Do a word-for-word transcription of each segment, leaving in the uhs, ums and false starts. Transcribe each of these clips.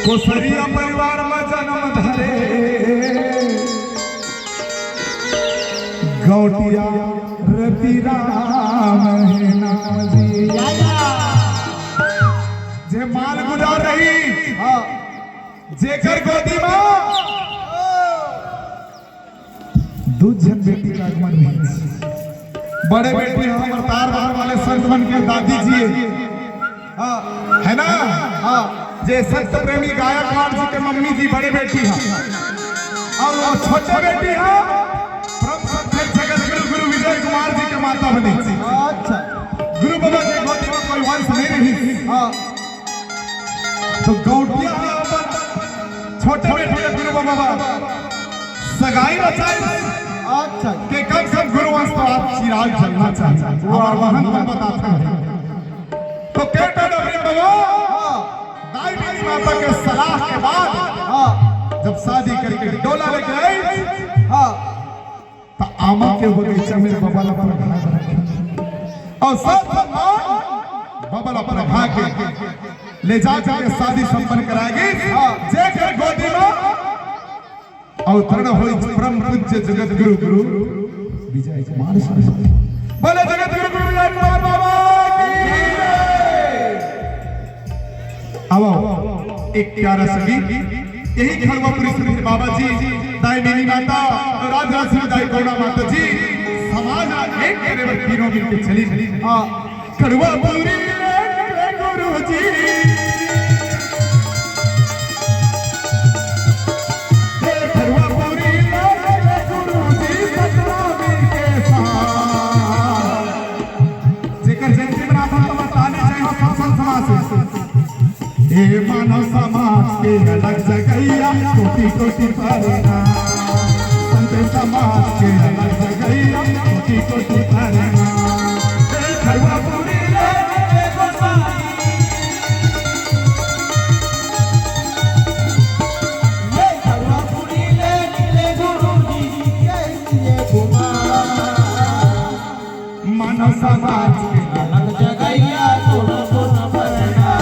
कोसरिया परिवार म जनम धरे, गौटिया रति राम हे नाम जी। या, या। जे माल गुजार रही, हाँ। जेकर गोदी म दू झन बेटी के आगमन होइस। बड़े बेटी ह हमर तार बार वाले संत मन के दादी जी हे। हाँ। हे ना? हाँ। जे संत प्रेमी गायकवाड़ जी के मम्मी जी बड़े बेटी ह। अउ वो छोटे बेटी ह परम सत्य जगत गुरु, गुरु विजय कुमार जी के माता बनिस। अच्छा। गुरु बाबा के गोदी म कोई वंश नहीं रहिस। हाँ। तो गौटिया ह अपन छोटे बेटी ल गुरु बाबा सगाई रचाइस। अच्छा। के कम से कम गुरु वंश तो आप चिराग जलना चाहिए। वाह, हमार वाह, महंत वाह। मन बताते हैं। तो के टन अबरी बाबा, हाँ। दाई बीबी माता के सलाह के बाद, हाँ। जब शादी करके डोला लेके आई, हाँ। त आमा के बगीचा में बबा ला परघा के रखे। अउ सब सम्मान बबा ला परघा के ले जा के शादी संपन्न कराए गिस। हाँ। जेकर गोदी म अवतरण होइस परम पूज्य जगत गुरु, गुरु विजय कुमार साहू। बोले जगत गुरु, गुरु विजय कुमार बाबा की जय। अब एक प्यारा सा गीत, यही खड़वापुरी सुनील बाबा जी, दाई मिनी माता, राज राजश्री दाई गौड़ा माता जी, समाज ला एक करे बर तीनों मिलके चली। हाँ। खड़वापुरी ले गुरु जी, हे खड़वापुरी ले गुरु जी, सतनामी के साथ। जेकर जयंती मनाथन, त ताली चाहे हो सब संत समाज से। हे मानव समाज के अलग जगहिया, कोटि कोटि प्रणाम। संत समाज के अलग जगहिया, कोटि कोटि प्रणाम। हे खड़वापुरी ले निकले गोसाई। हे खड़वापुरी ले निकले गुरु जी, जय श्री कुमार। मानव समाज के अलग जगहिया, तोला तोला प्रणाम।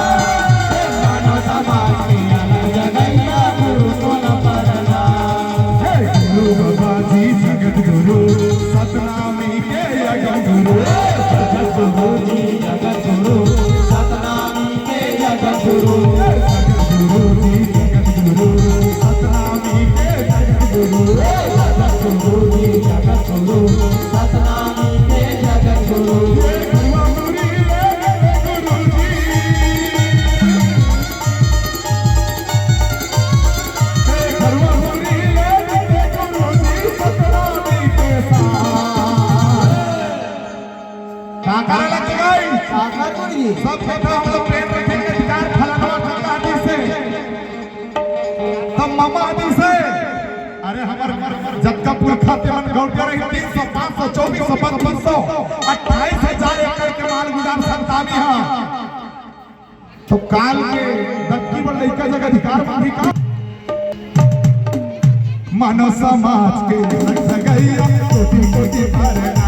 हे मानव समाज के अलग जगहिया, गुरु तोला प्रणाम। हे गुरु बाबा जी जगत गुरु, सतनामी के अगम गुरु। जगत गुरु जी जगत गुरु, सतनामी के जगत गुरु। हे जगत गुरु जी जगत गुरु, सतनामी के जगत गुरु। हे जगत गुरु जी जगत गुरु, सतनामी के जगत गुरु। हे खड़वापुरी ले गुरु जी। हे खड़वापुरी ले गुरु जी, सतनामी के साथ। का करे लगथे भाई? का करे गुरु जी? सब कहथे हम लोग पेट रखेंगे अधिकार, फलाना करता आदि से। तब मामा आदि से, अरे हमर, हमर जतका पुरखा ते मन गौटिया रही, तीन सौ, पाँच सौ, चौबीस सौ, पच्चीस सौ, अट्ठाईस हजार एकड़ के माल गुजार संतानी हा। तो काल के दतकी बर लइका जग अधिकार मांगी का? मानव समाज के अलग जगहिया, कोटि कोटि प्रणाम।